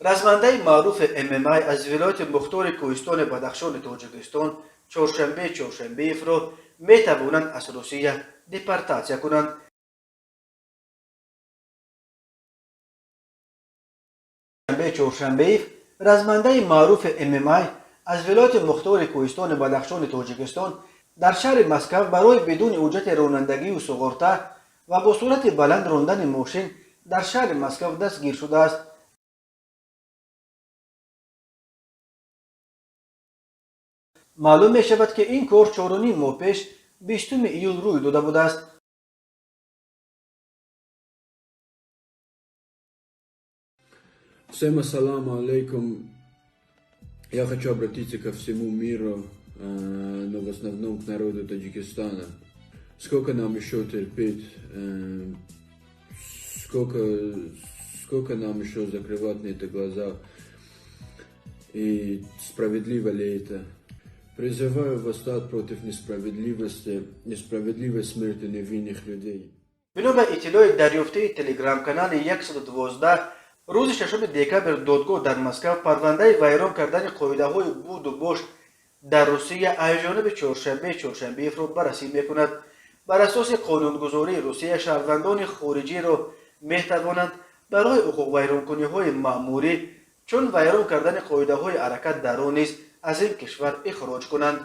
Размандаи маъруфи ММА аз вилояти мухтори кӯҳистони Бадахшони Тоҷикистон Чоршанбе Чоршанбеевро метавонанд аз Русия депортатсия кунанд. Чоршанбеев, размандаи маъруфи ММА аз вилояти мухтори кӯҳистони Бадахшони Тоҷикистон, дар шаҳри Москав барои бидуни ҳуҷҷати ронандагию суғурта ва бо суръати баланд рондани мошин дар шаҳри Москав дастгир шудааст. Маълум мешавад, ки ин кор 4,5 моҳ пеш, 20 июл, рӯй дода будааст. Всем ассаламу алейкум. Я хочу обратиться ко всему миру, но в основном к народу Таджикистана. Сколько нам еще терпеть? Сколько нам еще закрывать на это глаза? И справедливо ли это? Призываю восстать против несправедливости, несправедливой смерти невинных людей. Бино ба иттилои дарёфтаи телеграм-канали 112, рӯзи 6 декабр додгоҳ дар Москав парвандаи вайрон кардани қоидаҳои буду бош дар Русия аз ҷониби Чоршанбе Чоршанбеевро баррасӣ мекунад. Бар асоси қонунгузории Русия, шаҳрвандони хориҷиро метавонанд барои ҳуқуқвайронкуниҳои маъмурӣ, чун вайрон кардани қоидаҳои ҳаракат дар роҳ, низ аз ин кишвар ихроҷ кунанд.